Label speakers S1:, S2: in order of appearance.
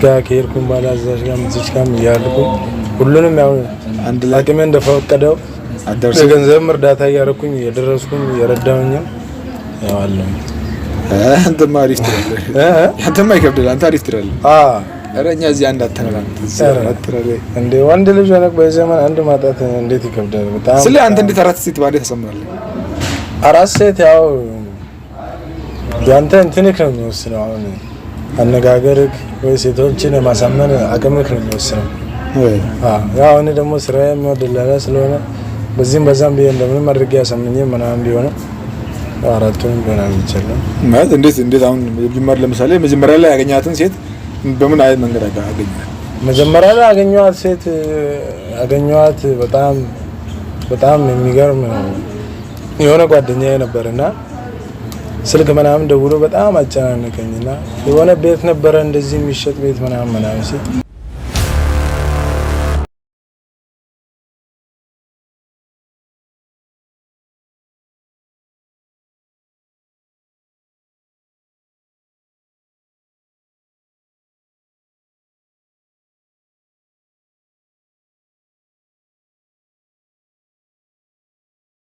S1: ጋር ከሄድኩኝ በኋላ እዛች ጋር እዚች ጋር እያልኩኝ ሁሉንም ያው
S2: አንድ ላይ
S1: አቅሜ እንደፈቀደው
S2: አዳርሰህ
S1: የገንዘብም እርዳታ እያደረኩኝ እየደረስኩኝ እየረዳሁኝም ያው አለሁ።
S2: አንተማ አሪፍ ትላለህ።
S1: እ?
S2: አንተማ ይከብዳል። አንተ አሪፍ ትላለህ።
S1: አ
S2: ኧረ እኛ እዚህ አንድ አተናል። አንተ እዚህ
S1: ኧረ።
S2: አራት ትላለህ።
S1: እንዴ፣ ወንድ ልጅ ሆነህ በዚህ ዘመን አንድ ማጣት እንዴት ይከብዳል? በጣም።
S2: ስለ አንተ እንዴት አራት ሴት ባንዴ ታሰምራለህ?
S1: አራት ሴት ያው ያንተ እንትንክ ነው የሚወስነው። አሁን አነጋገርክ ወይ ሴቶችን የማሳመን አቅምክ ነው የሚወስነው። ያው እኔ ደግሞ ስራዬ ደላላ ስለሆነ በዚህም በዛም ብዬ እንደምንም አድርጌ ያሳምኜ ምናምን ቢሆንም ያው አራቱንም ቢሆን አግኝቻለሁ።
S2: ማለት እንዴት አሁን መጀመሪያ ለምሳሌ መጀመሪያ ላይ ያገኛትን ሴት በምን አይነት መንገድ አገኛት?
S1: መጀመሪያ ላይ ያገኘኋት ሴት ያገኘኋት በጣም በጣም የሚገርም ነው። የሆነ ጓደኛዬ ነበርና ስልክ ምናምን ደውሎ በጣም አጨናነቀኝና የሆነ ቤት ነበረ እንደዚህ የሚሸጥ ቤት ምናምን ምናምን ሲል